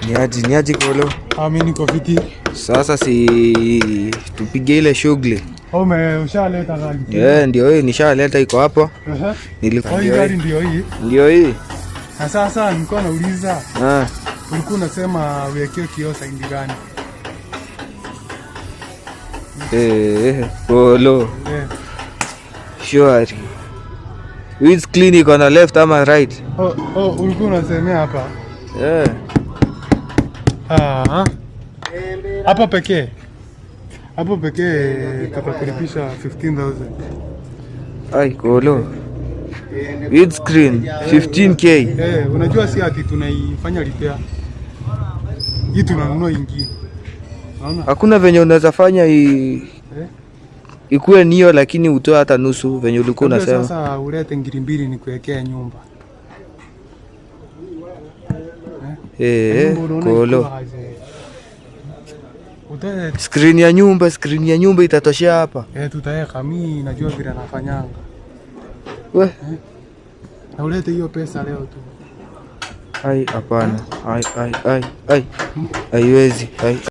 Niaje, niaje Kolo? Ah, mimi niko fiti. Sasa si tupige ile shughuli. Ushaleta gari? Yeah, ndio hii nishaleta, iko hapo. Nilikuwa hii gari ndio hii. Ndio hii. Na sasa nilikuwa nauliza. Ah. Ulikuwa unasema uwekee kioo side gani? Eh, Kolo. Eh. Sure. Which clinic on the left ama right? Oh, ulikuwa unasemea hapa. Yeah. Ah. Hapa pekee. Hapo pekee tutakulipisha 15,000. Ai, Kolo. Windscreen 15K. Eh, unajua si ati tunaifanya repair. Hii tunanunua ingine. Unaona? Hakuna venye unaweza fanya ikuwe niyo lakini utoe hata nusu venye ulikuwa unasema. Sasa ulete ngiri mbili ni kuwekea nyumba. Eh, Kolo. Screen ya nyumba, screen ya nyumba itatoshea hapa. Eh, tutaweka. Mimi najua vile nafanyanga. We. Na ulete hiyo pesa leo tu. Ai, hapana. Ai, ai, ai, ai. Haiwezi. Ai.